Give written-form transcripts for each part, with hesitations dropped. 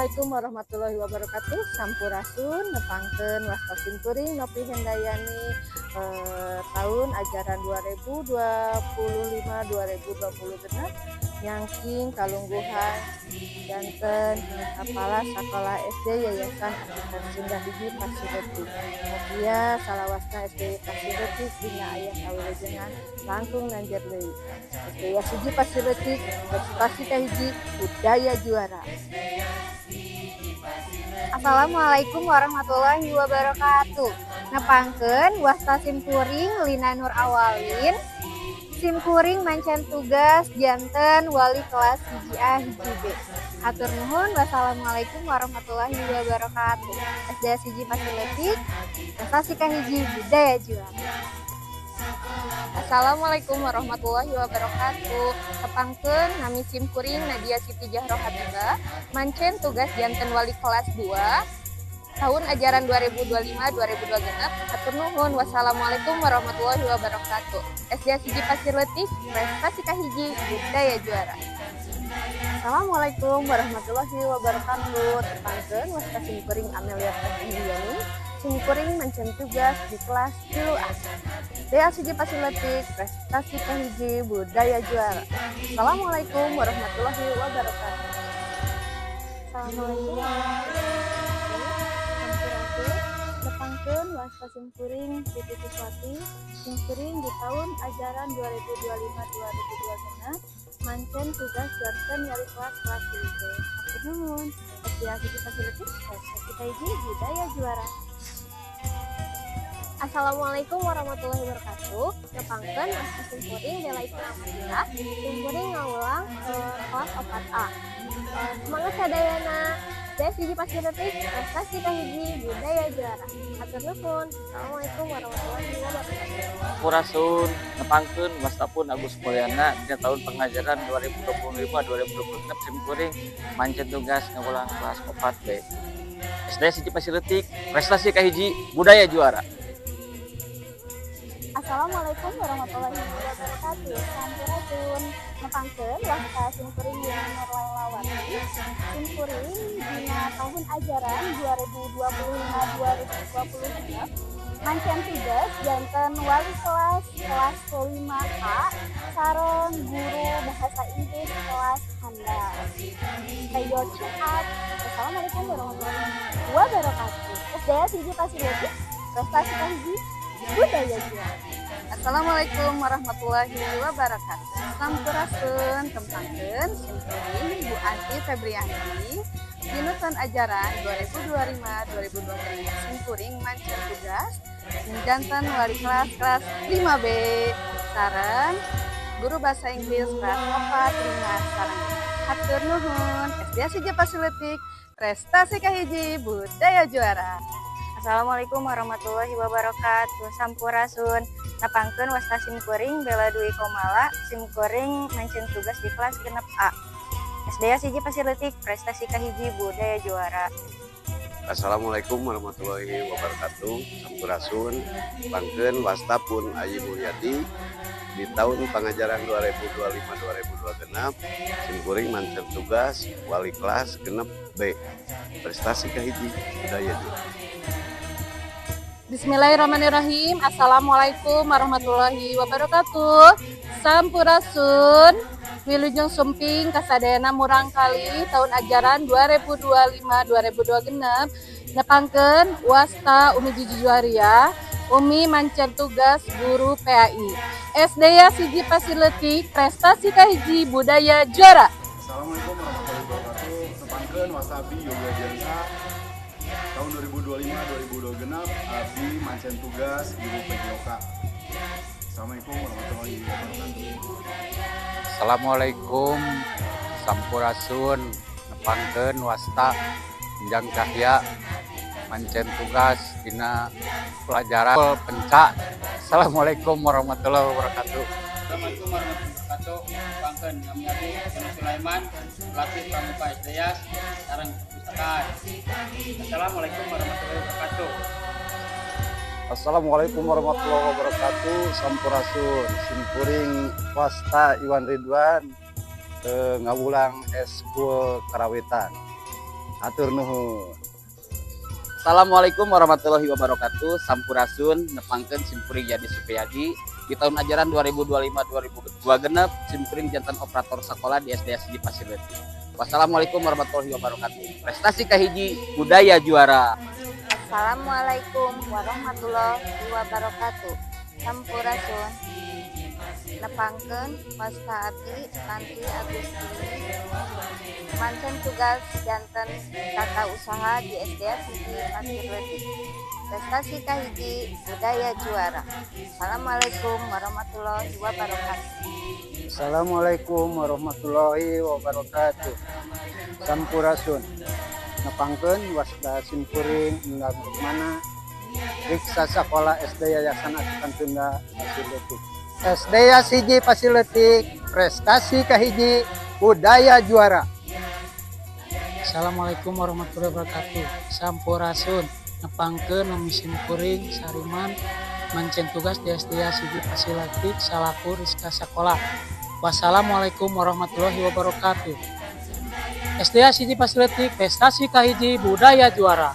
Assalamualaikum warahmatullahi wabarakatuh. Sampurasun, nepangkeun wasta simkuring Nopi Hendayani tahun ajaran 2025 2026 nyangking kalungguhan janten kepala sekolah SD Yayasan Afrika Sunda 1 Pasir Leutik. Mugia salawasna SD Pasir Leutik dina aya kawilujengan langkung nanjer deui. SD 1 Pasir Leutik, prestasi kahiji, budaya juara. Assalamualaikum warahmatullahi wabarakatuh. Nepangkeun wasta simkuring Lina Nur Awalin. Simkuring mancen tugas janten wali kelas 1 A 1 B. Hatur nuhun, wassalamualaikum warahmatullahi wabarakatuh. SD 1 Pasir Leutik, prestasi kahiji, budaya juara. Assalamualaikum warahmatullahi wabarakatuh. Tepangkeun, nami simkuring Nadia Siti Jahro Habibah, mancen tugas janten wali kelas 2 tahun ajaran 2025 2026. Hatur nuhun, wassalamualaikum warahmatullahi wabarakatuh. SD 1 Pasir Leutik, prestasi kahiji, budaya juara. Assalamualaikum warahmatullahi wabarakatuh. Tepangkeun, wasta simkuring Amelia Prasandiyani. Simkuring mancen tugas di kelas 3 A. SD 1 Pasir Leutik, prestasi kahiji, budaya juara. Assalamualaikum warahmatullahi wabarakatuh. Assalamualaikum warahmatullahi wabarakatuh. Sampurasun. Nepangkeun, wasta simkuring Titi Siswati. Simkuring di tahun ajaran 2025 2026 mancen tugas janten wali kelas kelas 3B. Hatur nuhun. SD 1 Pasir Leutik, prestasi kahiji, budaya juara. Assalamualaikum warahmatullahi wabarakatuh. Nepangkeun, wasta simkuring Dela Isna Amatila. Simkuring ngawulang kelas 4A. Semangat sadayana. SD 1 Pasir Leutik, prestasi kahiji, budaya juara. Hatur nuhun. Assalamualaikum warahmatullahi wabarakatuh. Sampurasun, nepangkeun, wasta pun Agus Mulyana dina tahun pengajaran 2025 2026 simkuring mancen tugas ngawulang kelas 4B. SD 1 Pasir Leutik, prestasi kahiji, budaya juara. Assalamualaikum warahmatullahi wabarakatuh. Sampurasun. Nepangkeun, wasta simkuring Yana Nur Lailawati. Simkuring dina tahun ajaran 2025 2026 mancen tugas janten wali kelas kelas 5A sareng guru bahasa Inggris kelas handap. Stay your chin up. Wassalamualaikum warahmatullahi wabarakatuh. SD 1 Pasir Leutik, prestasi kahiji, budaya juara. Assalamualaikum warahmatullahi wabarakatuh. Sampurasun, tepangkeun simkuring Bu Anti Febrianti. Dina tahun ajaran 2025 2025 simkuring mancen tugas janten wali kelas kelas 5B sareng guru bahasa Inggris kelas 4 5 sareng. Hatur nuhun. SD 1 Pasir Leutik, prestasi kahiji, budaya juara. Assalamualaikum warahmatullahi wabarakatuh. Sampurasun. Nepangkeun, wasta simkuring Bella Dwi Komala. Simkuring mancen tugas di kelas 6 A. SD 1 Pasir Leutik, prestasi kahiji, budaya juara. Assalamualaikum warahmatullahi wabarakatuh. Sampurasun. Pangkeun, wasta pun Ayi Mulyadi di tahun pengajaran 2025 2026 simkuring mancen tugas wali kelas 6 B, prestasi kahiji, budaya juara. Bismillahirrahmanirrahim. Assalamualaikum warahmatullahi wabarakatuh. Sampurasun. Wilujeng sumping kasadayana murangkalih tahun ajaran 2025 2026. Nepangkeun, wasta Umi Juju Juaria. Umi mancen tugas guru PAI. SD 1 Pasir Leutik, prestasi kahiji, budaya juara. Assalamualaikum warahmatullahi wabarakatuh. Tepangkeun, wasta abdi Yoga Jansa tahun 2025 2026 abdi mancen tugas guru PJOK. Assalamualaikum warahmatullahi wabarakatuh. Assalamualaikum, Sampurasun, nepangkeun, wasta Jang Cahya mancen tugas dina pelajaran penca. Assalamualaikum warahmatullahi wabarakatuh. Assalamualaikum warahmatullahi wabarakatuh. Pangkeun, kami abdi Jono Sulaiman, pelatih Pramuka SDYAS sareng perpustakaan. Assalamualaikum warahmatullahi wabarakatuh. Assalamualaikum warahmatullahi wabarakatuh. Sampurasun, simkuring wasta Iwan Ridwan ngawulang eskul karawitan. Hatur nuhun. Assalamualaikum warahmatullahi wabarakatuh. Sampurasun, nepangkeun simkuring Yadi Supriyadi di tahun ajaran 2025 2026 simkuring janten operator sekolah di SD Hiji Pasir Leutik. Wassalamualaikum warahmatullahi wabarakatuh. Prestasi kahiji, budaya juara. Assalamualaikum warahmatullahi wabarakatuh. Sampurasun. Nepangkeun wasta abdi Tanti Agustini, mancen tugas janten tata usaha di SD Hiji Pasir Leutik. Prestasi kahiji, budaya juara. Assalamualaikum warahmatullahi wabarakatuh. Assalamualaikum warahmatullahi wabarakatuh. Sampurasun. Nepangkeun wasta simkuring Endang Rukmana, Riksa Sekolah SD Yayasan Asukan Sunda Pasir Leutik. SD Hiji Pasir Leutik, prestasi kahiji, budaya juara. Assalamualaikum warahmatullahi wabarakatuh. Sampurasun. Nepangkeun nami simkuring Sariman, mancen tugas di SD Hiji Pasir Leutik salaku Riska Sekolah. Wassalamualaikum warahmatullahi wabarakatuh. SD Hiji Pasir Leutik, prestasi kahiji, budaya juara.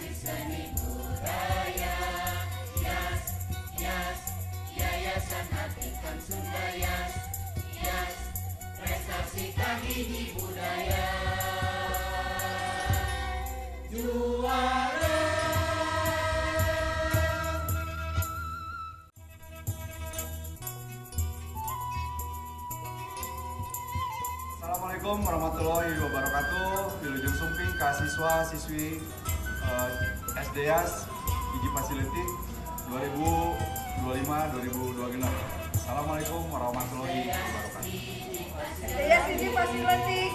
Assalamualaikum warahmatullahi wabarakatuh. Wilujeng sumping ka siswa siswi SDAS Hiji Pasir Leutik 2025 2026. Assalamualaikum warahmatullahi wabarakatuh. SDAS Hiji Pasir Leutik.